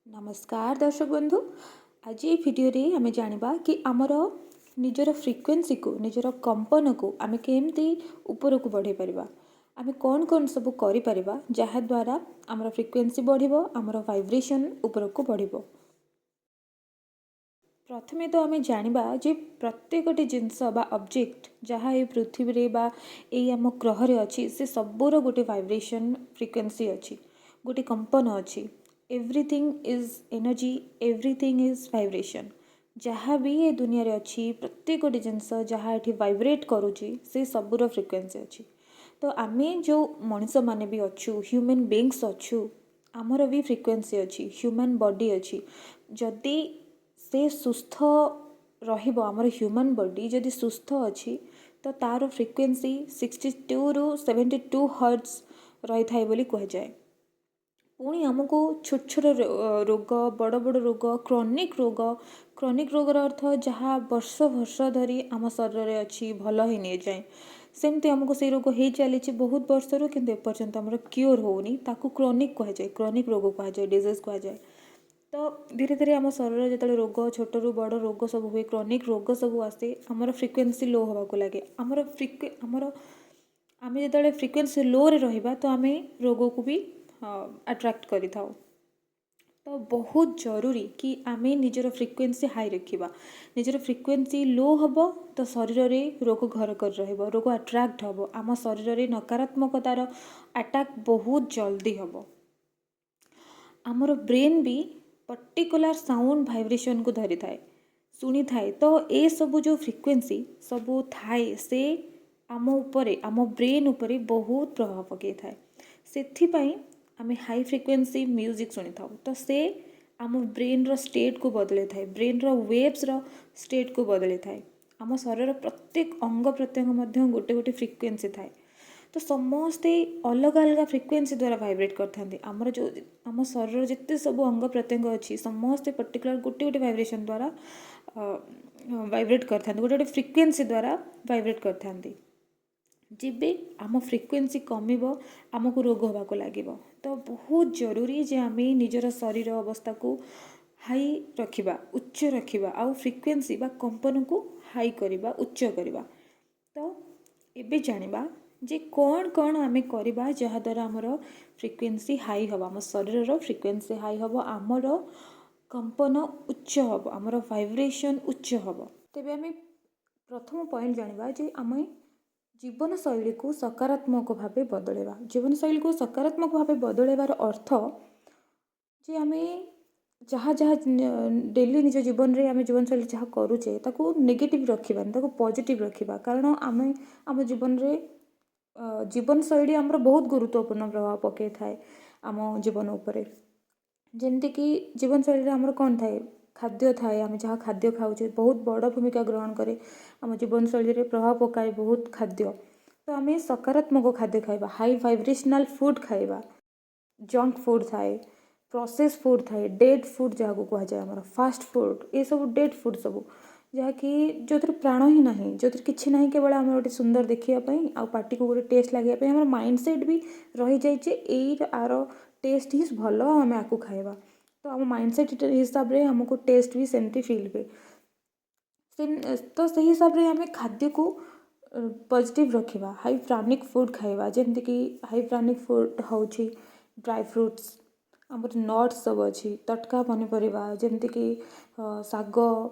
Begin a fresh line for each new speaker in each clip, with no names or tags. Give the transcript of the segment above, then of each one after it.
ନମସ୍କାର ଦର୍ଶକ ବନ୍ଧୁ, ଆଜି ଏଇ ଭିଡ଼ିଓରେ ଆମେ ଜାଣିବା କି ଆମର ନିଜର ଫ୍ରିକ୍ୱେନ୍ସିକୁ, ନିଜର କମ୍ପନକୁ ଆମେ କେମିତି ଉପରକୁ ବଢ଼େଇ ପାରିବା, ଆମେ କ'ଣ କ'ଣ ସବୁ କରିପାରିବା ଯାହାଦ୍ୱାରା ଆମର ଫ୍ରିକ୍ୱେନ୍ସି ବଢ଼ିବ, ଆମର ଭାଇବ୍ରେସନ୍ ଉପରକୁ ବଢ଼ିବ। ପ୍ରଥମେ ତ ଆମେ ଜାଣିବା ଯେ ପ୍ରତ୍ୟେକଟି ଜିନିଷ ବା ଅବଜେକ୍ଟ ଯାହା ଏଇ ପୃଥିବୀରେ ବା ଏଇ ଆମ ଗ୍ରହରେ ଅଛି, ସେ ସବୁର ଗୋଟେ ଭାଇବ୍ରେସନ୍ ଫ୍ରିକ୍ୱେନ୍ସି ଅଛି, ଗୋଟେ କମ୍ପନ ଅଛି। Everything is energy, everything is vibration. ଯାହା ବି ଏ ଦୁନିଆରେ ଅଛି, ପ୍ରତ୍ୟେକଟି ଜିନିଷ ଯାହା ଏଠି ଭାଇବ୍ରେଟ୍ କରୁଛି, ସେ ସବୁର ଫ୍ରିକ୍ୱେନ୍ସି ଅଛି। ତ ଆମେ ଯେଉଁ ମଣିଷମାନେ ବି ଅଛୁ, ହ୍ୟୁମାନ୍ ବିଙ୍ଗସ୍ ଅଛୁ, ଆମର ବି ଫ୍ରିକ୍ୱେନ୍ସି ଅଛି, ହ୍ୟୁମାନ୍ ବଡି ଅଛି। ଯଦି ସେ ସୁସ୍ଥ ରହିବ, ଆମର ହ୍ୟୁମାନ୍ ବଡି ଯଦି ସୁସ୍ଥ ଅଛି, ତ ତା'ର ଫ୍ରିକ୍ୱେନ୍ସି 62ରୁ 72 ହର୍ଟସ୍ ରହିଥାଏ ବୋଲି କୁହାଯାଏ। ପୁଣି ଆମକୁ ଛୋଟ ଛୋଟ ରୋଗ, ବଡ଼ ବଡ଼ ରୋଗ, କ୍ରନିକ୍ ରୋଗ, କ୍ରନିକ୍ ରୋଗର ଅର୍ଥ ଯାହା ବର୍ଷ ବର୍ଷ ଧରି ଆମ ଶରୀରରେ ଅଛି, ଭଲ ହେଇନି ଏଯାଏଁ, ସେମିତି ଆମକୁ ସେଇ ରୋଗ ହେଇ ଚାଲିଛି ବହୁତ ବର୍ଷରୁ, କିନ୍ତୁ ଏପର୍ଯ୍ୟନ୍ତ ଆମର କ୍ୟୋର୍ ହେଉନି, ତାକୁ କ୍ରନିକ୍ କୁହାଯାଏ, କ୍ରନିକ୍ ରୋଗ କୁହାଯାଏ, ଡିଜିଜ୍ କୁହାଯାଏ। ତ ଧୀରେ ଧୀରେ ଆମ ଶରୀରରେ ଯେତେବେଳେ ରୋଗ, ଛୋଟରୁ ବଡ଼ ରୋଗ ସବୁ ହୁଏ, କ୍ରନିକ୍ ରୋଗ ସବୁ ଆସେ, ଆମର ଫ୍ରିକ୍ୱେନ୍ସି ଲୋ ହେବାକୁ ଲାଗେ। ଆମର ଫ୍ରିକ୍ୱେ ଆମର ଆମେ ଯେତେବେଳେ ଫ୍ରିକ୍ୱେନ୍ସି ଲୋରେ ରହିବା, ତ ଆମେ ରୋଗକୁ ବି ଆଟ୍ରାକ୍ଟ କରିଥାଉ। ତ ବହୁତ ଜରୁରୀ କି ଆମେ ନିଜର ଫ୍ରିକ୍ୱେନ୍ସି ହାଇ ରଖିବା। ନିଜର ଫ୍ରିକ୍ୱେନ୍ସି ଲୋ ହେବ ତ ଶରୀରରେ ରୋଗ ଘର କରି ରହିବ, ରୋଗ ଆଟ୍ରାକ୍ଟ ହେବ, ଆମ ଶରୀରରେ ନକାରାତ୍ମକତାର ଆଟାକ୍ ବହୁତ ଜଲ୍ଦି ହେବ। ଆମର ବ୍ରେନ୍ ବି ପର୍ଟିକୁଲାର ସାଉଣ୍ଡ ଭାଇବ୍ରେସନ୍କୁ ଧରିଥାଏ, ଶୁଣିଥାଏ। ତ ଏସବୁ ଯେଉଁ ଫ୍ରିକ୍ୱେନ୍ସି ସବୁ ଥାଏ, ସେ ଆମ ଉପରେ, ଆମ ବ୍ରେନ୍ ଉପରେ ବହୁତ ପ୍ରଭାବ ପକାଇଥାଏ। ସେଥିପାଇଁ ଆମେ ହାଇ ଫ୍ରିକ୍ୱେନ୍ସି ମ୍ୟୁଜିକ୍ ଶୁଣିଥାଉ। ତ ସେ ଆମ ବ୍ରେନ୍ର ଷ୍ଟେଟ୍କୁ ବଦଳାଇଥାଏ, ବ୍ରେନ୍ର ୱେଭ୍ସର ଷ୍ଟେଟ୍କୁ ବଦଳାଇଥାଏ। ଆମ ଶରୀରର ପ୍ରତ୍ୟେକ ଅଙ୍ଗ ପ୍ରତ୍ୟଙ୍ଗ ମଧ୍ୟ ଗୋଟେ ଗୋଟେ ଫ୍ରିକ୍ୱେନ୍ସି ଥାଏ। ତ ସମସ୍ତେ ଅଲଗା ଅଲଗା ଫ୍ରିକ୍ୱେନ୍ସି ଦ୍ୱାରା ଭାଇବ୍ରେଟ୍ କରିଥାନ୍ତି। ଆମର ଯେଉଁ ଆମ ଶରୀରର ଯେତେ ସବୁ ଅଙ୍ଗ ପ୍ରତ୍ୟଙ୍ଗ ଅଛି, ସମସ୍ତେ ପର୍ଟିକୁଲାର ଗୋଟେ ଗୋଟେ ଭାଇବ୍ରେସନ୍ ଦ୍ୱାରା ଭାଇବ୍ରେଟ୍ କରିଥାନ୍ତି, ଗୋଟେ ଗୋଟେ ଫ୍ରିକ୍ୱେନ୍ସି ଦ୍ୱାରା ଭାଇବ୍ରେଟ୍ କରିଥାନ୍ତି। ଯେବେ ଆମ ଫ୍ରିକ୍ୱେନ୍ସି କମିବ, ଆମକୁ ରୋଗ ହେବାକୁ ଲାଗିବ। ତ ବହୁତ ଜରୁରୀ ଯେ ଆମେ ନିଜର ଶରୀର ଅବସ୍ଥାକୁ ହାଇ ରଖିବା, ଉଚ୍ଚ ରଖିବା ଆଉ ଫ୍ରିକ୍ୱେନ୍ସି ବା କମ୍ପନକୁ ହାଇ କରିବା, ଉଚ୍ଚ କରିବା। ତ ଏବେ ଜାଣିବା ଯେ କ'ଣ କ'ଣ ଆମେ କରିବା ଯାହାଦ୍ୱାରା ଆମର ଫ୍ରିକ୍ୱେନ୍ସି ହାଇ ହେବ, ଆମ ଶରୀରର ଫ୍ରିକ୍ୱେନ୍ସି ହାଇ ହେବ, ଆମର କମ୍ପନ ଉଚ୍ଚ ହେବ, ଆମର ଭାଇବ୍ରେସନ୍ ଉଚ୍ଚ ହେବ। ତେବେ ଆମେ ପ୍ରଥମ ପଏଣ୍ଟ ଜାଣିବା ଯେ ଆମେ ଜୀବନଶୈଳୀକୁ ସକାରାତ୍ମକ ଭାବେ ବଦଳାଇବା। ଜୀବନଶୈଳୀକୁ ସକାରାତ୍ମକ ଭାବେ ବଦଳାଇବାର ଅର୍ଥ ଯେ ଆମେ ଯାହା ଯାହା ଡେଲି ନିଜ ଜୀବନରେ, ଆମେ ଜୀବନଶୈଳୀ ଯାହା କରୁଛେ, ତାକୁ ନେଗେଟିଭ୍ ରଖିବାନି, ତାକୁ ପଜିଟିଭ୍ ରଖିବା। କାରଣ ଆମେ ଆମ ଜୀବନରେ, ଜୀବନଶୈଳୀ ଆମର ବହୁତ ଗୁରୁତ୍ୱପୂର୍ଣ୍ଣ ପ୍ରଭାବ ପକାଇଥାଏ ଆମ ଜୀବନ ଉପରେ। ଯେମିତିକି ଜୀବନଶୈଳୀରେ ଆମର କ'ଣ ଥାଏ? ଖାଦ୍ୟ ଥାଏ। ଆମେ ଯାହା ଖାଦ୍ୟ ଖାଉଛେ, ବହୁତ ବଡ଼ ଭୂମିକା ଗ୍ରହଣ କରେ ଆମ ଜୀବନଶୈଳୀରେ, ପ୍ରଭାବ ପକାଏ ବହୁତ ଖାଦ୍ୟ। ତ ଆମେ ସକାରାତ୍ମକ ଖାଦ୍ୟ ଖାଇବା, ହାଇ ଭାଇବ୍ରେସନାଲ୍ ଫୁଡ଼୍ ଖାଇବା। ଜଙ୍କ ଫୁଡ଼୍ ଥାଏ, ପ୍ରୋସେସ୍ ଫୁଡ଼୍ ଥାଏ, ଡେଡ୍ ଫୁଡ଼୍ ଯାହାକୁ କୁହାଯାଏ, ଆମର ଫାଷ୍ଟ ଫୁଡ଼୍, ଏସବୁ ଡେଡ୍ ଫୁଡ଼୍ ସବୁ, ଯାହାକି ଯେଉଁଥିରେ ପ୍ରାଣ ହିଁ ନାହିଁ, ଯେଉଁଥିରେ କିଛି ନାହିଁ, କେବଳ ଆମର ଗୋଟେ ସୁନ୍ଦର ଦେଖିବା ପାଇଁ ଆଉ ପାଟିକୁ ଗୋଟେ ଟେଷ୍ଟ ଲାଗିବା ପାଇଁ। ଆମର ମାଇଣ୍ଡ ସେଟ୍ ବି ରହିଯାଇଛି, ଏଇ ଆର ଟେଷ୍ଟ ହିଁ ଭଲ, ଆମେ ଆକୁ ଖାଇବା। ତ ଆମ ମାଇଣ୍ଡ ସେଟ୍ ହିସାବରେ ଆମକୁ ଟେଷ୍ଟ ବି ସେମିତି ଫିଲ୍ ହୁଏ। ସେ ତ ସେଇ ହିସାବରେ ଆମେ ଖାଦ୍ୟକୁ ପଜିଟିଭ୍ ରଖିବା, ହାଇ ପ୍ରାଣିକ୍ ଫୁଡ଼୍ ଖାଇବା। ଯେମିତିକି ହାଇ ପ୍ରାଣିକ୍ ଫୁଡ଼୍ ହେଉଛି ଡ୍ରାଏ ଫ୍ରୁଟ୍ସ, ଆମର ନଟ୍ସ ସବୁ ଅଛି, ତଟକା ପନିପରିବା, ଯେମିତିକି ଶାଗ,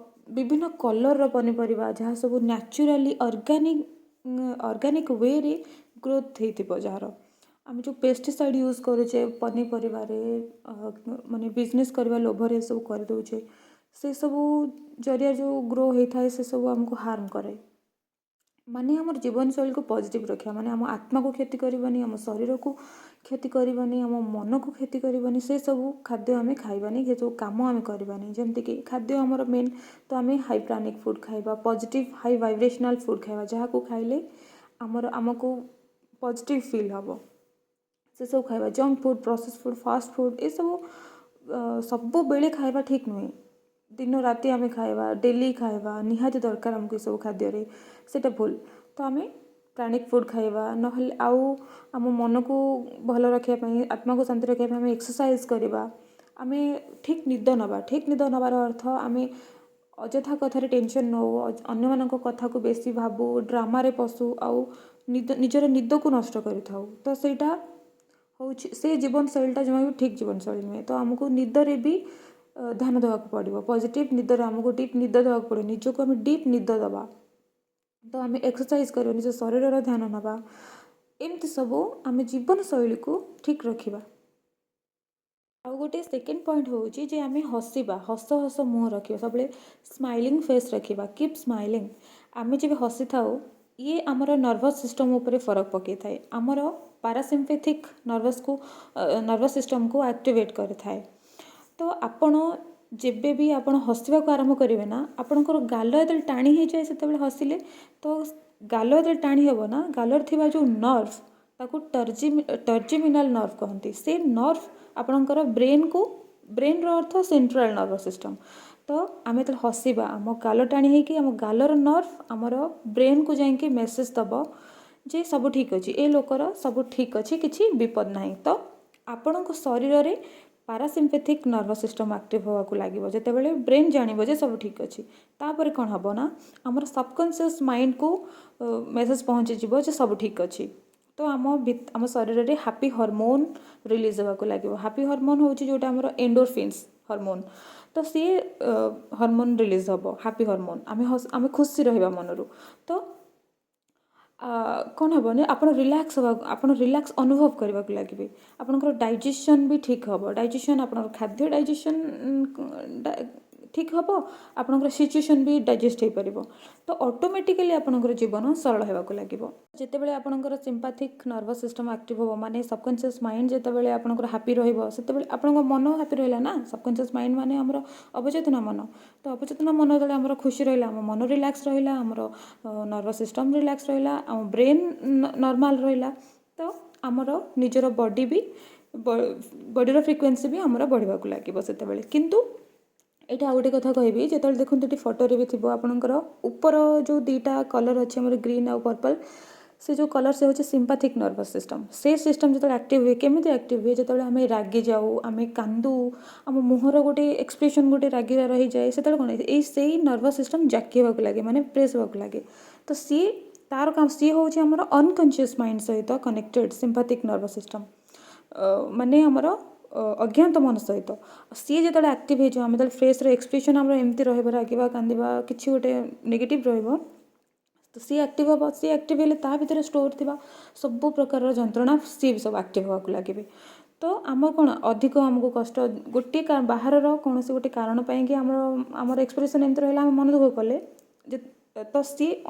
ବିଭିନ୍ନ କଲର୍ର ପନିପରିବା, ଯାହା ସବୁ ନ୍ୟାଚୁରାଲି ଅର୍ଗାନିକ୍ ଅର୍ଗାନିକ୍ ୱେରେ ଗ୍ରୋଥ୍ ହେଇଥିବ ଯାହାର। ଆମେ ଯେଉଁ ପେଷ୍ଟିସାଇଡ଼୍ ୟୁଜ୍ କରୁଛେ ପନିପରିବାରେ, ମାନେ ବିଜନେସ୍ କରିବା ଲୋଭରେ ଏସବୁ କରିଦେଉଛେ, ସେସବୁ ଜରିଆରେ ଯେଉଁ ଗ୍ରୋ ହେଇଥାଏ, ସେସବୁ ଆମକୁ ହାର୍ମ କରେ। ମାନେ ଆମର ଜୀବନଶୈଳୀକୁ ପଜିଟିଭ୍ ରଖିବା ମାନେ ଆମ ଆତ୍ମାକୁ କ୍ଷତି କରିବନି, ଆମ ଶରୀରକୁ କ୍ଷତି କରିବନି, ଆମ ମନକୁ କ୍ଷତି କରିବନି, ସେସବୁ ଖାଦ୍ୟ ଆମେ ଖାଇବାନି, ସେସବୁ କାମ ଆମେ କରିବାନି। ଯେମିତିକି ଖାଦ୍ୟ ଆମର ମେନ୍, ତ ଆମେ ହାଇ ପ୍ରାଣିକ୍ ଫୁଡ଼୍ ଖାଇବା, ପଜିଟିଭ୍ ହାଇ ଭାଇବ୍ରେସନାଲ୍ ଫୁଡ଼୍ ଖାଇବା, ଯାହାକୁ ଖାଇଲେ ଆମକୁ ପଜିଟିଭ୍ ଫିଲ୍ ହେବ, ସେସବୁ ଖାଇବା। Junk food, process food, fast food, ଏସବୁ ସବୁବେଳେ ଖାଇବା ଠିକ୍ ନୁହେଁ। ଦିନ ରାତି ଆମେ ଖାଇବା, ଡେଲି ଖାଇବା, ନିହାତି ଦରକାର ଆମକୁ ଏସବୁ ଖାଦ୍ୟରେ, ସେଇଟା ଭୁଲ। ତ ଆମେ ପ୍ରାଣିକ୍ ଫୁଡ଼୍ ଖାଇବା। ନହେଲେ ଆଉ ଆମ ମନକୁ ଭଲ ରଖିବା ପାଇଁ, ଆତ୍ମାକୁ ଶାନ୍ତି ରଖିବା ପାଇଁ ଆମେ ଏକ୍ସରସାଇଜ୍ କରିବା। ଆମେ ଠିକ୍ ନିଦ ନେବା। ଠିକ୍ ନିଦ ନେବାର ଅର୍ଥ, ଆମେ ଅଯଥା କଥାରେ ଟେନସନ୍ ନେଉ, ଅନ୍ୟମାନଙ୍କ କଥାକୁ ବେଶୀ ଭାବୁ, ଡ୍ରାମାରେ ପଶୁ ଆଉ ନିଦ ନିଜର ନିଦକୁ ନଷ୍ଟ କରିଥାଉ, ତ ସେଇଟା ହେଉଛି ସେ ଜୀବନଶୈଳୀଟା ଜମା ବି ଠିକ୍ ଜୀବନଶୈଳୀ ନୁହେଁ। ତ ଆମକୁ ନିଦରେ ବି ଧ୍ୟାନ ଦେବାକୁ ପଡ଼ିବ। ପଜିଟିଭ୍ ନିଦରେ ଆମକୁ ଡିପ୍ ନିଦ ଦେବାକୁ ପଡ଼ିବ, ନିଜକୁ ଆମେ ଡିପ୍ ନିଦ ଦେବା। ତ ଆମେ ଏକ୍ସରସାଇଜ୍ କରିବା, ନିଜ ଶରୀରର ଧ୍ୟାନ ନେବା, ଏମିତି ସବୁ ଆମେ ଜୀବନଶୈଳୀକୁ ଠିକ୍ ରଖିବା। ଆଉ ଗୋଟେ ସେକେଣ୍ଡ ପଏଣ୍ଟ ହେଉଛି ଯେ ଆମେ ହସିବା, ହସ ହସ ମୁହଁ ରଖିବା, ସବୁବେଳେ ସ୍ମାଇଲିଂ ଫେସ୍ ରଖିବା। Keep smiling. ଆମେ ଯେବେ ହସିଥାଉ, ଇଏ ଆମର ନର୍ଭସ୍ ସିଷ୍ଟମ୍ ଉପରେ ଫରକ ପକାଇଥାଏ। ଆମର ପାରାସିମ୍ପେଥିକ୍ ନର୍ଭସ୍ ସିଷ୍ଟମ୍କୁ ଆକ୍ଟିଭେଟ୍ କରିଥାଏ। ତ ଆପଣ ଯେବେ ବି ଆପଣ ହସିବାକୁ ଆରମ୍ଭ କରିବେ ନା, ଆପଣଙ୍କର ଗାଲ ଯେତେବେଳେ ଟାଣି ହେଇଯାଏ ସେତେବେଳେ ହସିଲେ, ତ ଗାଲ ଯେତେବେଳେ ଟାଣି ହେବ ନା, ଗାଲରେ ଥିବା ଯେଉଁ ନର୍ଭ, ତାକୁ ଟ୍ରାଇଜେମିନାଲ୍ ନର୍ଭ କହନ୍ତି। ସେ ନର୍ଭ ଆପଣଙ୍କର ବ୍ରେନ୍କୁ, ବ୍ରେନ୍ର ଅର୍ଥ ସେଣ୍ଟ୍ରାଲ୍ ନର୍ଭସ୍ ସିଷ୍ଟମ୍। ତ ଆମେ ଯେତେବେଳେ ହସିବା, ଆମ ଗାଲ ଟାଣି ହେଇକି ଆମ ଗାଲର ନର୍ଭ ଆମର ବ୍ରେନ୍କୁ ଯାଇକି ମେସେଜ୍ ଦେବ ଯେ ସବୁ ଠିକ୍ ଅଛି, ଏ ଲୋକର ସବୁ ଠିକ୍ ଅଛି, କିଛି ବିପଦ ନାହିଁ। ତ ଆପଣଙ୍କ ଶରୀରରେ ପାରାସିମ୍ପେଥିକ୍ ନର୍ଭସ୍ ସିଷ୍ଟମ୍ ଆକ୍ଟିଭ୍ ହେବାକୁ ଲାଗିବ ଯେତେବେଳେ ବ୍ରେନ୍ ଜାଣିବ ଯେ ସବୁ ଠିକ୍ ଅଛି। ତାପରେ କ'ଣ ହେବ ନା, ଆମର ସବକନସିୟସ୍ ମାଇଣ୍ଡକୁ ମେସେଜ୍ ପହଞ୍ଚିଯିବ ଯେ ସବୁ ଠିକ୍ ଅଛି। ତ ଆମ ଶରୀରରେ ହାପି ହରମୋନ୍ ରିଲିଜ୍ ହେବାକୁ ଲାଗିବ। ହାପି ହରମୋନ୍ ହେଉଛି ଯେଉଁଟା ଆମର ଏଣ୍ଡୋରଫିନ୍ସ ହରମୋନ୍। ତ ସିଏ ହରମୋନ୍ ରିଲିଜ୍ ହେବ, ହାପି ହରମୋନ୍। ଆମେ ଖୁସି ରହିବା ମନରୁ। ତ କ'ଣ ହେବ ନା, ଆପଣ ରିଲାକ୍ସ ଅନୁଭବ କରିବାକୁ ଲାଗିବେ। ଆପଣଙ୍କର ଡାଇଜେସନ୍ ବି ଠିକ୍ ହେବ। ଡାଇଜେସନ୍, ଆପଣଙ୍କର ଖାଦ୍ୟ ଡାଇଜେସନ୍ ଠିକ୍ ହେବ, ଆପଣଙ୍କର ସିଚୁଏସନ୍ ବି ଡାଇଜେଷ୍ଟ ହେଇପାରିବ। ତ ଅଟୋମେଟିକାଲି ଆପଣଙ୍କର ଜୀବନ ସରଳ ହେବାକୁ ଲାଗିବ। ଯେତେବେଳେ ଆପଣଙ୍କର ସିମ୍ପାଥିକ୍ ନର୍ଭସ୍ ସିଷ୍ଟମ୍ ଆକ୍ଟିଭ୍ ହେବ, ମାନେ ସବକନସିୟସ୍ ମାଇଣ୍ଡ ଯେତେବେଳେ ଆପଣଙ୍କର ହାପି ରହିବ, ସେତେବେଳେ ଆପଣଙ୍କ ମନ ହାପି ରହିଲା ନା। ସବକନସିୟସ୍ ମାଇଣ୍ଡ ମାନେ ଆମର ଅବଚେତନ ମନ। ତ ଅବଚେତନ ମନ ଯେତେବେଳେ ଆମର ଖୁସି ରହିଲା, ଆମ ମନ ରିଲାକ୍ସ ରହିଲା, ଆମର ନର୍ଭସ୍ ସିଷ୍ଟମ୍ ରିଲାକ୍ସ ରହିଲା, ଆମ ବ୍ରେନ୍ ନର୍ମାଲ୍ ରହିଲା, ତ ଆମର ନିଜର ବଡ଼ିର ଫ୍ରିକ୍ୱେନ୍ସି ବି ଆମର ବଢ଼ିବାକୁ ଲାଗିବ ସେତେବେଳେ। କିନ୍ତୁ ଏଇଟା ଆଉ ଗୋଟେ କଥା କହିବି, ଯେତେବେଳେ ଦେଖନ୍ତୁ, ଏଠି ଫଟୋରେ ବି ଥିବ, ଆପଣଙ୍କର ଉପର ଯେଉଁ ଦୁଇଟା କଲର୍ ଅଛି ଆମର, ଗ୍ରୀନ୍ ଆଉ ପର୍ପଲ୍, ସେ ଯେଉଁ କଲର୍, ସେ ହେଉଛି ସିମ୍ପାଥିକ୍ ନର୍ଭସ୍ ସିଷ୍ଟମ୍। ସେ ସିଷ୍ଟମ୍ ଯେତେବେଳେ ଆକ୍ଟିଭ୍ ହୁଏ, କେମିତି ଆକ୍ଟିଭ୍ ହୁଏ? ଯେତେବେଳେ ଆମେ ରାଗି ଯାଉ, ଆମେ କାନ୍ଦୁ, ଆମ ମୁହଁର ଗୋଟେ ଏକ୍ସପ୍ରେସନ୍ ଗୋଟେ ରାଗିବା ରହିଯାଏ, ସେତେବେଳେ କ'ଣ ଏଇ ସେଇ ନର୍ଭସ୍ ସିଷ୍ଟମ୍ ଜାକି ହେବାକୁ ଲାଗେ, ମାନେ ପ୍ରେସ୍ ହେବାକୁ ଲାଗେ। ତ ସିଏ ତାର କାମ, ସିଏ ହେଉଛି ଆମର ଅନକନସିୟସ୍ ମାଇଣ୍ଡ ସହିତ କନେକ୍ଟେଡ଼ ସିମ୍ପାଥିକ୍ ନର୍ଭସ୍ ସିଷ୍ଟମ୍, ମାନେ ଆମର ଅଜ୍ଞାତ ମନ ସହିତ। ସିଏ ଯେତେବେଳେ ଆକ୍ଟିଭ୍ ହେଇଯିବ, ଆମେ ଯେତେବେଳେ ଫେସ୍ର ଏକ୍ସପ୍ରେସନ୍ ଆମର ଏମିତି ରହିବ, ରାଗିବା, କାନ୍ଦିବା, କିଛି ଗୋଟେ ନେଗେଟିଭ୍ ରହିବ, ତ ସିଏ ଆକ୍ଟିଭ୍ ହେବ। ସିଏ ଆକ୍ଟିଭ୍ ହେଲେ ତା ଭିତରେ ଷ୍ଟୋର୍ ଥିବା ସବୁ ପ୍ରକାରର ଯନ୍ତ୍ରଣା, ସିଏ ବି ସବୁ ଆକ୍ଟିଭ୍ ହେବାକୁ ଲାଗିବେ। ତ ଆମ କ'ଣ ଅଧିକ ଆମକୁ କଷ୍ଟ, ଗୋଟିଏ ବାହାରର କୌଣସି ଗୋଟେ କାରଣ ପାଇଁକି ଆମର ଏକ୍ସପ୍ରେସନ୍ ଏମିତି ରହିଲା, ଆମେ ମନ ଦୁଃଖ କଲେ ଯେ, ତ ସିଏ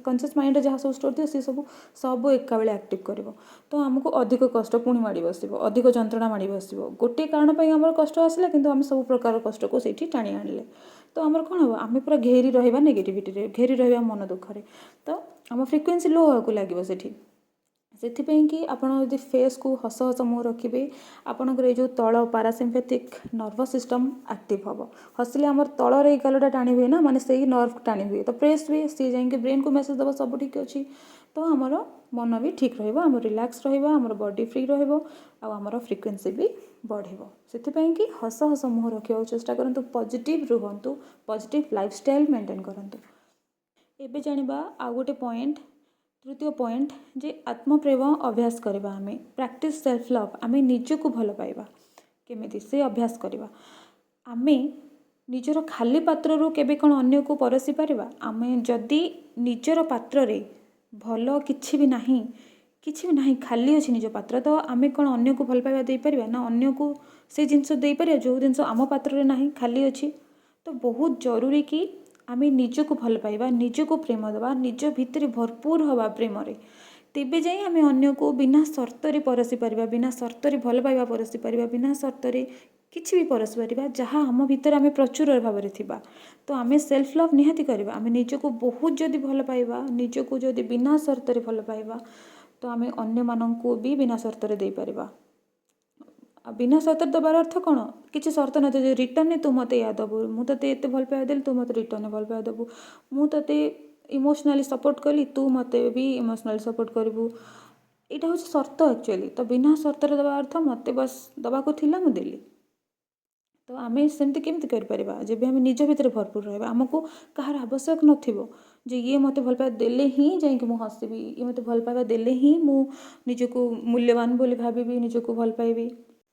କନସିୟସ୍ ମାଇଣ୍ଡରେ ଯାହା ସବୁ ଷ୍ଟୋର୍ ଥିବ, ସିଏ ସବୁ ସବୁ ଏକାବେଳେ ଆକ୍ଟିଭ୍ କରିବ। ତ ଆମକୁ ଅଧିକ କଷ୍ଟ ପୁଣି ମାଡ଼ି ବସିବ, ଅଧିକ ଯନ୍ତ୍ରଣା ମାଡ଼ି ବସିବ। ଗୋଟିଏ କାରଣ ପାଇଁ ଆମର କଷ୍ଟ ଆସିଲା, କିନ୍ତୁ ଆମେ ସବୁ ପ୍ରକାର କଷ୍ଟକୁ ସେଇଠି ଟାଣି ଆଣିଲେ। ତ ଆମର କ'ଣ ହେବ? ଆମେ ପୁରା ଘେରି ରହିବା ନେଗେଟିଭିଟିରେ, ଘେରି ରହିବା ମନ ଦୁଃଖରେ। ତ ଆମ ଫ୍ରିକ୍ୱେନ୍ସି ଲୋ ହେବାକୁ ଲାଗିବ ସେଠି। ସେଥିପାଇଁ କି ଆପଣ ଯଦି ଫେସ୍କୁ ହସ ହସ ମୁହଁ ରଖିବେ, ଆପଣଙ୍କର ଏଇ ଯେଉଁ ତଳ ପାରାସିମ୍ପେଥିକ୍ ନର୍ଭସ୍ ସିଷ୍ଟମ୍ ଆକ୍ଟିଭ୍ ହେବ। ହସିଲେ ଆମର ତଳର ଏଇ ଗାଲଟା ଟାଣି ହୁଏ ନା, ମାନେ ସେଇ ନର୍ଭ ଟାଣି ହୁଏ, ତ ପ୍ରେସ୍ ହୁଏ। ସିଏ ଯାଇକି ବ୍ରେନ୍କୁ ମେସେଜ୍ ଦେବ ସବୁ ଠିକ୍ ଅଛି। ତ ଆମର ମନ ବି ଠିକ୍ ରହିବ, ଆମର ରିଲାକ୍ସ ରହିବ, ଆମର ବଡି ଫ୍ରି ରହିବ ଆଉ ଆମର ଫ୍ରିକ୍ୱେନ୍ସି ବି ବଢ଼ିବ। ସେଥିପାଇଁ କି ହସ ହସ ମୁହଁ ରଖିବାକୁ ଚେଷ୍ଟା କରନ୍ତୁ, ପଜିଟିଭ୍ ରୁହନ୍ତୁ, ପଜିଟିଭ୍ ଲାଇଫଷ୍ଟାଇଲ୍ ମେଣ୍ଟେନ୍ କରନ୍ତୁ। ଏବେ ଜାଣିବା ଆଉ ଗୋଟେ ପଏଣ୍ଟ, ତୃତୀୟ ପଏଣ୍ଟ, ଯେ ଆତ୍ମପ୍ରେମ ଅଭ୍ୟାସ କରିବା ଆମେ। Practice self love. ଆମେ ନିଜକୁ ଭଲ ପାଇବା କେମିତି, ସେ ଅଭ୍ୟାସ କରିବା। ଆମେ ନିଜର ଖାଲି ପାତ୍ରରୁ କେବେ କ'ଣ ଅନ୍ୟକୁ ପରସି ପାରିବା? ଆମେ ଯଦି ନିଜର ପାତ୍ରରେ ଭଲ କିଛି ବି ନାହିଁ, କିଛି ବି ନାହିଁ, ଖାଲି ଅଛି ନିଜ ପାତ୍ର, ତ ଆମେ କ'ଣ ଅନ୍ୟକୁ ଭଲ ପାଇବା ଦେଇପାରିବା ନା ଅନ୍ୟକୁ ସେ ଜିନିଷ ଦେଇପାରିବା, ଯେଉଁ ଜିନିଷ ଆମ ପାତ୍ରରେ ନାହିଁ, ଖାଲି ଅଛି? ତ ବହୁତ ଜରୁରୀ କି ଆମେ ନିଜକୁ ଭଲ ପାଇବା, ନିଜକୁ ପ୍ରେମ ଦେବା, ନିଜ ଭିତରେ ଭରପୁର ହେବା ପ୍ରେମରେ। ତେବେ ଯାଇ ଆମେ ଅନ୍ୟକୁ ବିନା ସର୍ତ୍ତରେ ପରସି ପାରିବା, ବିନା ସର୍ତ୍ତରେ ଭଲ ପାଇବା ପରସି ପାରିବା, ବିନା ସର୍ତ୍ତରେ କିଛି ବି ପରସି ପାରିବା, ଯାହା ଆମ ଭିତରେ ଆମେ ପ୍ରଚୁର ଭାବରେ ଥିବା। ତ ଆମେ ସେଲ୍ଫ ଲଭ୍ ନିହାତି କରିବା। ଆମେ ନିଜକୁ ବହୁତ ଯଦି ଭଲ ପାଇବା, ନିଜକୁ ଯଦି ବିନା ସର୍ତ୍ତରେ ଭଲ ପାଇବା, ତ ଆମେ ଅନ୍ୟମାନଙ୍କୁ ବି ବିନା ସର୍ତ୍ତରେ ଦେଇପାରିବା। ଆଉ ବିନା ସର୍ତ୍ତରେ ଦେବାର ଅର୍ଥ କ'ଣ? କିଛି ସର୍ତ୍ତ ନଥିବ ଯେ ରିଟର୍ଣ୍ଣରେ ତୁ ମୋତେ ଏଇଆ ଦେବୁ, ମୁଁ ତୋତେ ଏତେ ଭଲ ପାଇବା ଦେଲି, ତୁ ମୋତେ ରିଟର୍ଣ୍ଣରେ ଭଲ ପାଇବା ଦେବୁ, ମୁଁ ତୋତେ ଇମୋସନାଲି ସପୋର୍ଟ କଲି, ତୁ ମୋତେ ବି ଇମୋସନାଲି ସପୋର୍ଟ କରିବୁ। ଏଇଟା ହେଉଛି ସର୍ତ୍ତ ଆକ୍ଚୁଆଲି। ତ ବିନା ସର୍ତ୍ତରେ ଦେବା ଅର୍ଥ ମୋତେ ବାସ୍ ଦେବାକୁ ଥିଲା, ମୁଁ ଦେଲି। ତ ଆମେ ସେମିତି କେମିତି କରିପାରିବା? ଯେବେ ଆମେ ନିଜ ଭିତରେ ଭରପୁର ରହିବା, ଆମକୁ କାହାର ଆବଶ୍ୟକ ନଥିବ ଯେ ଇଏ ମୋତେ ଭଲ ପାଇବା ଦେଲେ ହିଁ ଯାଇକି ମୁଁ ହସିବି, ଇଏ ମୋତେ ଭଲ ପାଇବା ଦେଲେ ହିଁ ମୁଁ ନିଜକୁ ମୂଲ୍ୟବାନ ବୋଲି ଭାବିବି, ନିଜକୁ ଭଲ ପାଇବି।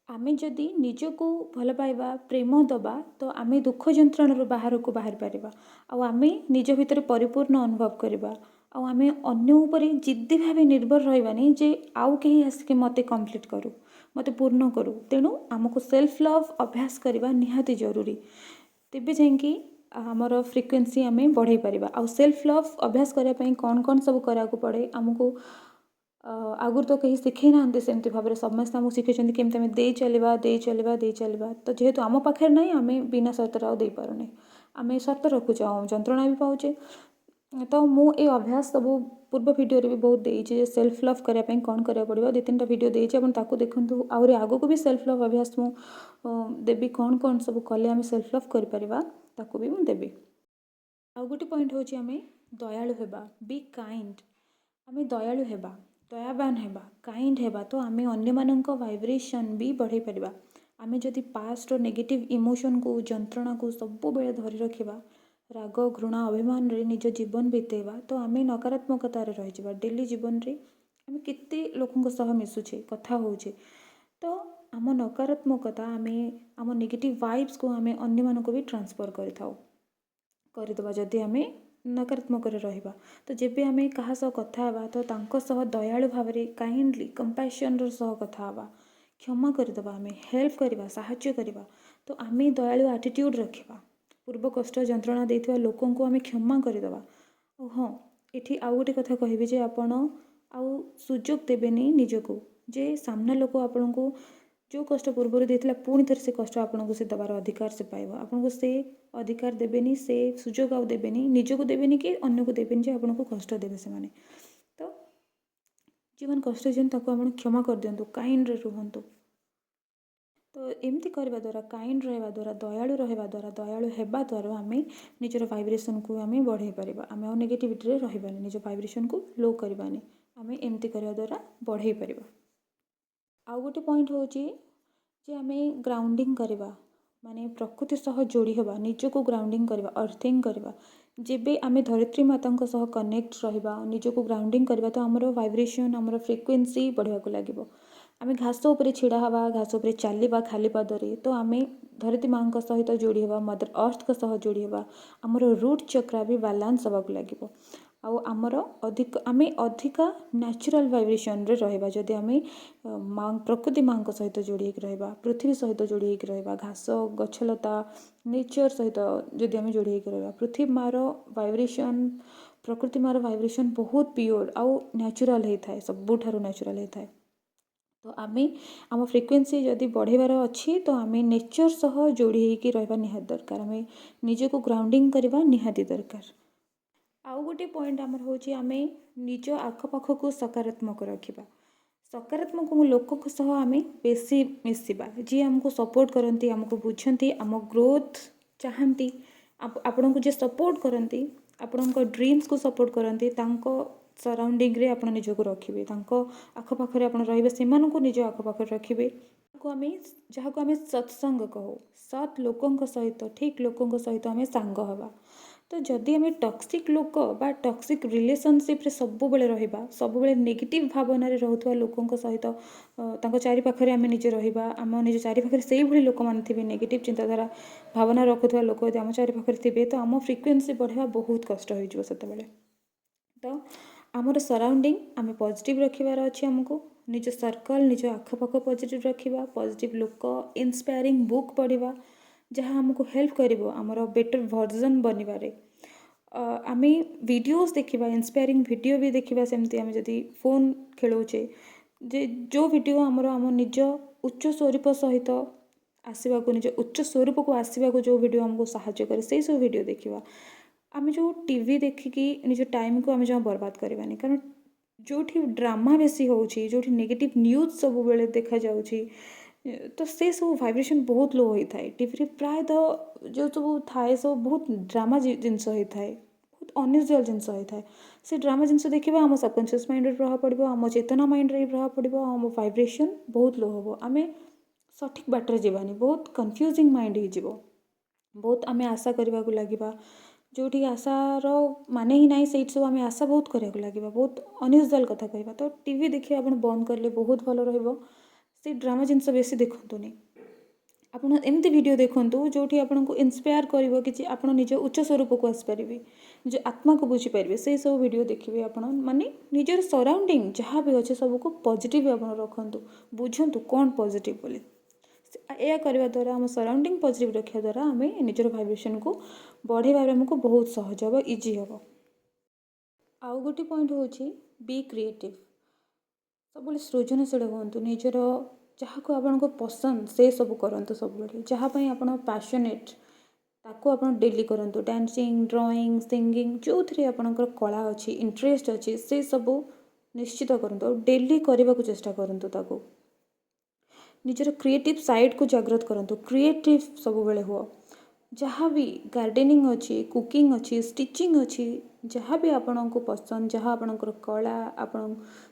ଆମେ ଯଦି ନିଜକୁ ଭଲ ପାଇବା, ପ୍ରେମ ଦେବା, ତ ଆମେ ଦୁଃଖ ଯନ୍ତ୍ରଣାରୁ ବାହାରକୁ ବାହାରି ପାରିବା ଆଉ ଆମେ ନିଜ ଭିତରେ ପରିପୂର୍ଣ୍ଣ ଅନୁଭବ କରିବା। ଆଉ ଆମେ ଅନ୍ୟ ଉପରେ ଜିଦ୍ଦି ଭାବେ ନିର୍ଭର ରହିବାନି ଯେ ଆଉ କେହି ଆସିକି ମୋତେ କମ୍ପ୍ଲିଟ୍ କରୁ, ମୋତେ ପୂର୍ଣ୍ଣ କରୁ। ତେଣୁ ଆମକୁ ସେଲ୍ଫ ଲଭ୍ ଅଭ୍ୟାସ କରିବା ନିହାତି ଜରୁରୀ, ତେବେ ଯାଇକି ଆମର ଫ୍ରିକ୍ୱେନ୍ସି ଆମେ ବଢ଼େଇ ପାରିବା। ଆଉ ସେଲ୍ଫ ଲଭ୍ ଅଭ୍ୟାସ କରିବା ପାଇଁ କ'ଣ କ'ଣ ସବୁ କରିବାକୁ ପଡ଼େ, ଆମକୁ ଆଗରୁ ତ କେହି ଶିଖେଇ ନାହାନ୍ତି ସେମିତି ଭାବରେ। ସମସ୍ତେ ଆମକୁ ଶିଖେଇଛନ୍ତି କେମିତି ଆମେ ଦେଇ ଚାଲିବା, ଦେଇ ଚାଲିବା, ଦେଇ ଚାଲିବା। ତ ଯେହେତୁ ଆମ ପାଖରେ ନାହିଁ, ଆମେ ବିନା ସର୍ତ୍ତରେ ଆଉ ଦେଇପାରୁନେ, ଆମେ ସର୍ତ୍ତ ରଖୁଛେ ଆଉ ଯନ୍ତ୍ରଣା ବି ପାଉଛେ। ତ ମୁଁ ଏ ଅଭ୍ୟାସ ସବୁ ପୂର୍ବ ଭିଡ଼ିଓରେ ବି ବହୁତ ଦେଇଛି ଯେ ସେଲ୍ଫ ଲଭ୍ କରିବା ପାଇଁ କ'ଣ କରିବାକୁ ପଡ଼ିବ। 2-3ଟା ଭିଡ଼ିଓ ଦେଇଛି, ଆପଣ ତାକୁ ଦେଖନ୍ତୁ। ଆହୁରି ଆଗକୁ ବି ସେଲ୍ଫ ଲଭ୍ ଅଭ୍ୟାସ ମୁଁ ଦେବି, କ'ଣ କ'ଣ ସବୁ କଲେ ଆମେ ସେଲ୍ଫ ଲଭ୍ କରିପାରିବା ତାକୁ ବି ମୁଁ ଦେବି। ଆଉ ଗୋଟେ ପଏଣ୍ଟ ହେଉଛି ଆମେ ଦୟାଳୁ ହେବା, ବି କାଇଣ୍ଡ। ଆମେ ଦୟାଳୁ ହେବା, ଦୟାବାନ ହେବା, କାଇଣ୍ଡ ହେବା, ତ ଆମେ ଅନ୍ୟମାନଙ୍କ ଭାଇବ୍ରେସନ୍ ବି ବଢ଼େଇ ପାରିବା। ଆମେ ଯଦି ପାଷ୍ଟର ନେଗେଟିଭ୍ ଇମୋସନ୍କୁ, ଯନ୍ତ୍ରଣାକୁ ସବୁବେଳେ ଧରି ରଖିବା, ରାଗ, ଘୃଣା, ଅଭିମାନରେ ନିଜ ଜୀବନ ବିତେଇବା, ତ ଆମେ ନକାରାତ୍ମକତାରେ ରହିଯିବା। ଡେଲି ଜୀବନରେ ଆମେ କେତେ ଲୋକଙ୍କ ସହ ମିଶୁଛେ, କଥା ହେଉଛେ, ତ ଆମ ନକାରାତ୍ମକତା, ଆମେ ଆମ ନେଗେଟିଭ୍ ଭାଇବ୍ସକୁ ଆମେ ଅନ୍ୟମାନଙ୍କୁ ବି ଟ୍ରାନ୍ସଫର୍ କରିଦେବା ଯଦି ଆମେ ନକାରାତ୍ମକରେ ରହିବା। ତ ଯେବେ ଆମେ କାହା ସହ କଥା ହେବା, ତ ତାଙ୍କ ସହ ଦୟାଳୁ ଭାବରେ, କାଇଣ୍ଡଲି, କମ୍ପାସନ୍ର ସହ କଥା ହେବା, କ୍ଷମା କରିଦେବା, ଆମେ ହେଲ୍ପ କରିବା, ସାହାଯ୍ୟ କରିବା। ତ ଆମେ ଦୟାଳୁ ଆଟିଟ୍ୟୁଡ଼୍ ରଖିବା, ପୂର୍ବ କଷ୍ଟ ଯନ୍ତ୍ରଣା ଦେଇଥିବା ଲୋକଙ୍କୁ ଆମେ କ୍ଷମା କରିଦେବା। ଆଉ ହଁ, ଏଠି ଆଉ ଗୋଟେ କଥା କହିବି ଯେ ଆପଣ ଆଉ ସୁଯୋଗ ଦେବେନି ନିଜକୁ ଯେ ସାମ୍ନା ଲୋକ ଆପଣଙ୍କୁ ଯେଉଁ କଷ୍ଟ ପୂର୍ବରୁ ଦେଇଥିଲା ପୁଣି ଥରେ ସେ କଷ୍ଟ ଆପଣଙ୍କୁ ସେ ଦେବାର ଅଧିକାର ସେ ପାଇବ। ଆପଣଙ୍କୁ ସେ ଅଧିକାର ଦେବେନି, ସେ ସୁଯୋଗ ଆଉ ଦେବେନି, ନିଜକୁ ଦେବେନି କି ଅନ୍ୟକୁ ଦେବେନି ଯେ ଆପଣଙ୍କୁ କଷ୍ଟ ଦେବେ ସେମାନେ। ତ ଯେଉଁମାନେ କଷ୍ଟ ଦେଇଛନ୍ତି ତାକୁ ଆପଣ କ୍ଷମା କରିଦିଅନ୍ତୁ, କାଇଣ୍ଡରେ ରୁହନ୍ତୁ। ତ ଏମିତି କରିବା ଦ୍ୱାରା, କାଇଣ୍ଡ ରହିବା ଦ୍ୱାରା, ଦୟାଳୁ ରହିବା ଦ୍ୱାରା, ଦୟାଳୁ ହେବା ଦ୍ୱାରା ଆମେ ନିଜର ଭାଇବ୍ରେସନ୍କୁ ଆମେ ବଢ଼େଇ ପାରିବା। ଆମେ ଆଉ ନେଗେଟିଭିଟିରେ ରହିବାନି, ନିଜ ଭାଇବ୍ରେସନ୍କୁ ଲୋ କରିବାନି, ଆମେ ଏମିତି କରିବା ଦ୍ୱାରା ବଢ଼େଇ ପାରିବା। ଆଉ ଗୋଟେ ପଏଣ୍ଟ ହେଉଛି ଯେ ଆମେ ଗ୍ରାଉଣ୍ଡିଂ କରିବା, ମାନେ ପ୍ରକୃତି ସହ ଯୋଡ଼ି ହେବା, ନିଜକୁ ଗ୍ରାଉଣ୍ଡିଂ କରିବା, ଅର୍ଥିଂ କରିବା। ଯେବେ ଆମେ ଧରିତ୍ରୀ ମାତାଙ୍କ ସହ କନେକ୍ଟ ରହିବା, ନିଜକୁ ଗ୍ରାଉଣ୍ଡିଂ କରିବା, ତ ଆମର ଭାଇବ୍ରେସନ୍, ଆମର ଫ୍ରିକ୍ୱେନ୍ସି ବଢ଼ିବାକୁ ଲାଗିବ। ଆମେ ଘାସ ଉପରେ ଛିଡ଼ା ହେବା, ଘାସ ଉପରେ ଚାଲିବା ଖାଲି ପାଦରେ, ତ ଆମେ ଧରିତ୍ରୀ ମାଆଙ୍କ ସହିତ ଯୋଡ଼ି ହେବା, ମଦର ଅର୍ଥଙ୍କ ସହ ଯୋଡ଼ି ହେବା, ଆମର ରୁଟ୍ ଚକ୍ରା ବି ବାଲାନ୍ସ ହେବାକୁ ଲାଗିବ। ଆଉ ଆମର ଅଧିକ ଆମେ ଅଧିକା ନ୍ୟାଚୁରାଲ୍ ଭାଇବ୍ରେସନ୍ରେ ରହିବା ଯଦି ଆମେ ମା ପ୍ରକୃତି ମାଆଙ୍କ ସହିତ ଯୋଡ଼ି ହେଇକି ରହିବା, ପୃଥିବୀ ସହିତ ଯୋଡ଼ି ହେଇକି ରହିବା, ଘାସ, ଗଛଲତା, ନେଚର୍ ସହିତ ଯଦି ଆମେ ଯୋଡ଼ି ହେଇକି ରହିବା। ପୃଥିବୀ ମାଆର ଭାଇବ୍ରେସନ୍, ପ୍ରକୃତି ମାଆର ଭାଇବ୍ରେସନ୍ ବହୁତ ପିଓର ଆଉ ନ୍ୟାଚୁରାଲ୍ ହେଇଥାଏ, ସବୁଠାରୁ ନ୍ୟାଚୁରାଲ୍ ହେଇଥାଏ। ତ ଆମେ ଆମ ଫ୍ରିକ୍ୱେନ୍ସି ଯଦି ବଢ଼େଇବାର ଅଛି, ତ ଆମେ ନେଚର୍ ସହ ଯୋଡ଼ି ହେଇକି ରହିବା ନିହାତି ଦରକାର, ଆମେ ନିଜକୁ ଗ୍ରାଉଣ୍ଡିଂ କରିବା ନିହାତି ଦରକାର। ଆଉ ଗୋଟେ ପଏଣ୍ଟ ଆମର ହେଉଛି ଆମେ ନିଜ ଆଖପାଖକୁ ସକାରାତ୍ମକ ରଖିବା, ସକାରାତ୍ମକ ଲୋକଙ୍କ ସହ ଆମେ ବେଶୀ ମିଶିବା, ଯିଏ ଆମକୁ ସପୋର୍ଟ କରନ୍ତି, ଆମକୁ ବୁଝନ୍ତି, ଆମ ଗ୍ରୋଥ୍ ଚାହାନ୍ତି, ଆପଣଙ୍କୁ ଯିଏ ସପୋର୍ଟ କରନ୍ତି, ଆପଣଙ୍କ ଡ୍ରିମ୍ସକୁ ସପୋର୍ଟ କରନ୍ତି, ତାଙ୍କ ସରାଉଣ୍ଡିଂରେ ଆପଣ ନିଜକୁ ରଖିବେ, ତାଙ୍କ ଆଖପାଖରେ ଆପଣ ରହିବେ, ସେମାନଙ୍କୁ ନିଜ ଆଖପାଖରେ ରଖିବେ। ଯାହାକୁ ଆମେ ସତ୍ସଙ୍ଗ କହୁ, ସତ୍ ଲୋକଙ୍କ ସହିତ, ଠିକ୍ ଲୋକଙ୍କ ସହିତ ଆମେ ସାଙ୍ଗ ହେବା। ତ ଯଦି ଆମେ ଟକ୍ସିକ୍ ଲୋକ ବା ଟକ୍ସିକ୍ ରିଲେସନସିପ୍ରେ ସବୁବେଳେ ରହିବା, ସବୁବେଳେ ନେଗେଟିଭ୍ ଭାବନାରେ ରହୁଥିବା ଲୋକଙ୍କ ସହିତ ତାଙ୍କ ଚାରିପାଖରେ ଆମେ ନିଜେ ରହିବା, ଆମ ନିଜ ଚାରିପାଖରେ ସେଇଭଳି ଲୋକମାନେ ଥିବେ, ନେଗେଟିଭ୍ ଚିନ୍ତାଧାରା ଭାବନା ରଖୁଥିବା ଲୋକ ଯଦି ଆମ ଚାରିପାଖରେ ଥିବେ, ତ ଆମ ଫ୍ରିକ୍ୱେନ୍ସି ବଢ଼ିବା ବହୁତ କଷ୍ଟ ହୋଇଯିବ ସେତେବେଳେ। ତ ଆମର ସରାଉଣ୍ଡିଂ ଆମେ ପଜିଟିଭ୍ ରଖିବାର ଅଛି ଆମକୁ, ନିଜ ସର୍କଲ୍, ନିଜ ଆଖପାଖ ପଜିଟିଭ୍ ରଖିବା, ପଜିଟିଭ୍ ଲୋକ, ଇନ୍ସପାୟାରିଂ ବୁକ୍ ପଢ଼ିବା, ଯାହା ଆମକୁ ହେଲ୍ପ କରିବ ଆମର ବେଟର୍ ଭର୍ଜନ୍ ବନିବାରେ। ଆମେ ଭିଡ଼ିଓସ୍ ଦେଖିବା, ଇନ୍ସପାୟାରିଂ ଭିଡ଼ିଓ ବି ଦେଖିବା। ସେମିତି ଆମେ ଯଦି ଫୋନ୍ ଖେଳଉଛେ, ଯେ ଯେଉଁ ଭିଡ଼ିଓ ଆମର ଆମ ନିଜ ଉଚ୍ଚ ସ୍ୱରୂପ ସହିତ ଆସିବାକୁ, ନିଜ ଉଚ୍ଚ ସ୍ୱରୂପକୁ ଆସିବାକୁ ଯେଉଁ ଭିଡ଼ିଓ ଆମକୁ ସାହାଯ୍ୟ କରେ, ସେଇ ସବୁ ଭିଡ଼ିଓ ଦେଖିବା। ଆମେ ଯେଉଁ ଟିଭି ଦେଖିକି ନିଜ ଟାଇମ୍କୁ ଆମେ ଜମା ବର୍ବାଦ କରିବାନି, କାରଣ ଯେଉଁଠି ଡ୍ରାମା ବେଶୀ ହେଉଛି, ଯେଉଁଠି ନେଗେଟିଭ୍ ନ୍ୟୁଜ୍ ସବୁବେଳେ ଦେଖାଯାଉଛି, ତ ସେ ସବୁ ଭାଇବ୍ରେସନ୍ ବହୁତ ଲୋ ହୋଇଥାଏ। ଟିଭିରେ ପ୍ରାୟତଃ ଯେଉଁ ସବୁ ଥାଏ ସବୁ ବହୁତ ଡ୍ରାମା ଜିନିଷ ହେଇଥାଏ, ବହୁତ ଅନୟୁଜୁଆଲ୍ ଜିନିଷ ହେଇଥାଏ। ସେ ଡ୍ରାମା ଜିନିଷ ଦେଖିବା ଆମ ସବକନସିୟସ୍ ମାଇଣ୍ଡରେ ପ୍ରଭାବ ପଡ଼ିବ, ଆମ ଚେତନା ମାଇଣ୍ଡରେ ବି ପ୍ରଭାବ ପଡ଼ିବ, ଆମ ଭାଇବ୍ରେସନ୍ ବହୁତ ଲୋ ହେବ। ଆମେ ସଠିକ୍ ବାଟରେ ଯିବାନି, ବହୁତ କନଫ୍ୟୁଜିଂ ମାଇଣ୍ଡ ହେଇଯିବ। ବହୁତ ଆମେ ଆଶା କରିବାକୁ ଲାଗିବା, ଯେଉଁଠି ଆଶାର ମାନେ ହିଁ ନାହିଁ, ସେଇଠି ସବୁ ଆମେ ଆଶା ବହୁତ କରିବାକୁ ଲାଗିବା, ବହୁତ ଅନୟୁଜୁଆଲ୍ କଥା କହିବା। ତ ଟିଭି ଦେଖିବା ଆପଣ ବନ୍ଦ କଲେ ବହୁତ ଭଲ ରହିବ। ସେଇ ଡ୍ରାମା ଜିନିଷ ବେଶୀ ଦେଖନ୍ତୁନି। ଆପଣ ଏମିତି ଭିଡ଼ିଓ ଦେଖନ୍ତୁ ଯେଉଁଠି ଆପଣଙ୍କୁ ଇନ୍ସପାୟାର କରିବ କିଛି, ଆପଣ ନିଜ ଉଚ୍ଚ ସ୍ୱରୂପକୁ ଆସିପାରିବେ, ନିଜ ଆତ୍ମାକୁ ବୁଝିପାରିବେ, ସେଇ ସବୁ ଭିଡ଼ିଓ ଦେଖିବେ ଆପଣ। ମାନେ ନିଜର ସରାଉଣ୍ଡିଂ ଯାହା ବି ଅଛି, ସବୁକୁ ପଜିଟିଭ୍ ଆପଣ ରଖନ୍ତୁ, ବୁଝନ୍ତୁ କ'ଣ ପଜିଟିଭ୍ ବୋଲି। ଏହା କରିବା ଦ୍ୱାରା, ଆମ ସରାଉଣ୍ଡିଂ ପଜିଟିଭ୍ ରଖିବା ଦ୍ୱାରା, ଆମେ ନିଜର ଭାଇବ୍ରେସନ୍କୁ ବଢ଼େଇବାରେ ଆମକୁ ବହୁତ ସହଜ ହେବ, ଇଜି ହେବ। ଆଉ ଗୋଟେ ପଏଣ୍ଟ ହେଉଛି ବି କ୍ରିଏଟିଭ୍। ସବୁବେଳେ ସୃଜନଶୀଳ ହୁଅନ୍ତୁ। ନିଜର ଯାହାକୁ ଆପଣଙ୍କୁ ପସନ୍ଦ, ସେ ସବୁ କରନ୍ତୁ ସବୁବେଳେ। ଯାହା ପାଇଁ ଆପଣ ପ୍ୟାସନେଟ୍, ତାକୁ ଆପଣ ଡେଲି କରନ୍ତୁ। ଡ୍ୟାନ୍ସିଂ, ଡ୍ରଇଂ, ସିଙ୍ଗିଂ, ଯେଉଁଥିରେ ଆପଣଙ୍କର କଳା ଅଛି, ଇଣ୍ଟରେଷ୍ଟ ଅଛି, ସେ ସବୁ ନିଶ୍ଚିତ କରନ୍ତୁ ଆଉ ଡେଲି କରିବାକୁ ଚେଷ୍ଟା କରନ୍ତୁ ତାକୁ। ନିଜର କ୍ରିଏଟିଭ୍ ସାଇଡ଼୍କୁ ଜାଗ୍ରତ କରନ୍ତୁ। କ୍ରିଏଟିଭ୍ ସବୁବେଳେ ହୁଅ। ଯାହା ବି ଗାର୍ଡ଼େନିଂ ଅଛି, କୁକିଂ ଅଛି, ଷ୍ଟିଚିଂ ଅଛି, ଯାହା ବି ଆପଣଙ୍କୁ ପସନ୍ଦ, ଯାହା ଆପଣଙ୍କର କଳା, ଆପଣ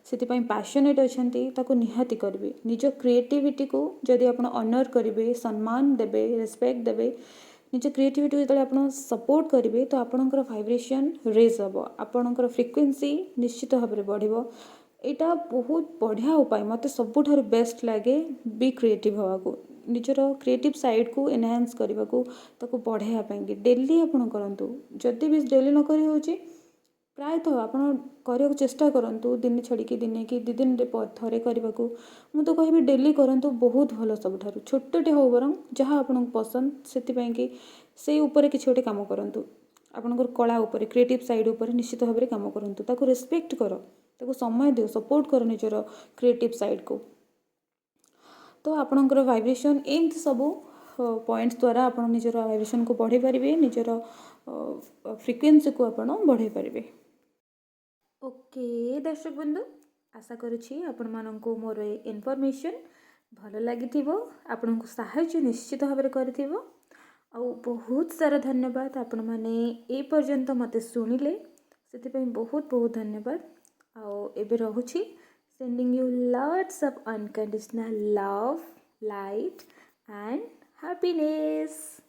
ସେଥିପାଇଁ ପ୍ୟାସନେଟ୍ ଅଛନ୍ତି, ତାକୁ ନିହାତି କରିବେ। ନିଜ କ୍ରିଏଟିଭିଟିକୁ ଯଦି ଆପଣ ଅନର୍ କରିବେ, ସମ୍ମାନ ଦେବେ, ରେସପେକ୍ଟ ଦେବେ, ନିଜ କ୍ରିଏଟିଭିଟିକୁ ଯେତେବେଳେ ଆପଣ ସପୋର୍ଟ କରିବେ, ତ ଆପଣଙ୍କର ଭାଇବ୍ରେସନ୍ ରେଜ୍ ହେବ, ଆପଣଙ୍କର ଫ୍ରିକ୍ୱେନ୍ସି ନିଶ୍ଚିତ ଭାବରେ ବଢ଼ିବ। ଏଇଟା ବହୁତ ବଢ଼ିଆ ଉପାୟ। ମୋତେ ସବୁଠାରୁ ବେଷ୍ଟ ଲାଗେ ବି କ୍ରିଏଟିଭ୍ ହେବାକୁ, ନିଜର କ୍ରିଏଟିଭ୍ ସାଇଡ଼୍କୁ ଏନହାନ୍ସ କରିବାକୁ, ତାକୁ ବଢ଼ାଇବା ପାଇଁକି ଡେଲି ଆପଣ କରନ୍ତୁ। ଯଦି ବି ଡେଲି ନ କରି ହେଉଛି, ପ୍ରାୟତଃ ଆପଣ କରିବାକୁ ଚେଷ୍ଟା କରନ୍ତୁ, ଦିନେ ଛାଡ଼ିକି ଦିନେ କି 2 ଦିନରେ ଥରେ କରିବାକୁ। ମୁଁ ତ କହିବି ଡେଲି କରନ୍ତୁ, ବହୁତ ଭଲ ସବୁଠାରୁ। ଛୋଟଟେ ହଉ ବରଂ, ଯାହା ଆପଣଙ୍କୁ ପସନ୍ଦ, ସେଥିପାଇଁକି ସେଇ ଉପରେ କିଛି ଗୋଟେ କାମ କରନ୍ତୁ। ଆପଣଙ୍କର କଳା ଉପରେ, କ୍ରିଏଟିଭ୍ ସାଇଡ଼୍ ଉପରେ ନିଶ୍ଚିତ ଭାବରେ କାମ କରନ୍ତୁ। ତାକୁ ରେସପେକ୍ଟ କର, ତାକୁ ସମୟ ଦିଅ, ସପୋର୍ଟ କର ନିଜର କ୍ରିଏଟିଭ୍ ସାଇଡ଼୍କୁ। ତ ଆପଣଙ୍କର ଭାଇବ୍ରେସନ୍, ଏମିତି ସବୁ ପଏଣ୍ଟସ୍ ଦ୍ୱାରା ଆପଣ ନିଜର ଭାଇବ୍ରେସନ୍କୁ ବଢ଼େଇ ପାରିବେ, ନିଜର ଫ୍ରିକ୍ୱେନ୍ସିକୁ ଆପଣ ବଢ଼େଇ ପାରିବେ। ଓକେ ଦର୍ଶକ ବନ୍ଧୁ, ଆଶା କରୁଛି ଆପଣମାନଙ୍କୁ ମୋର ଏ ଇନଫର୍ମେସନ୍ ଭଲ ଲାଗିଥିବ, ଆପଣଙ୍କୁ ସାହାଯ୍ୟ ନିଶ୍ଚିତ ଭାବରେ କରିଥିବ। ଆଉ ବହୁତ ସାରା ଧନ୍ୟବାଦ, ଆପଣମାନେ ଏ ପର୍ଯ୍ୟନ୍ତ ମୋତେ ଶୁଣିଲେ, ସେଥିପାଇଁ ବହୁତ ବହୁତ ଧନ୍ୟବାଦ। ଆଉ ଏବେ ରହୁଛି। Sending you lots of unconditional love, light and happiness.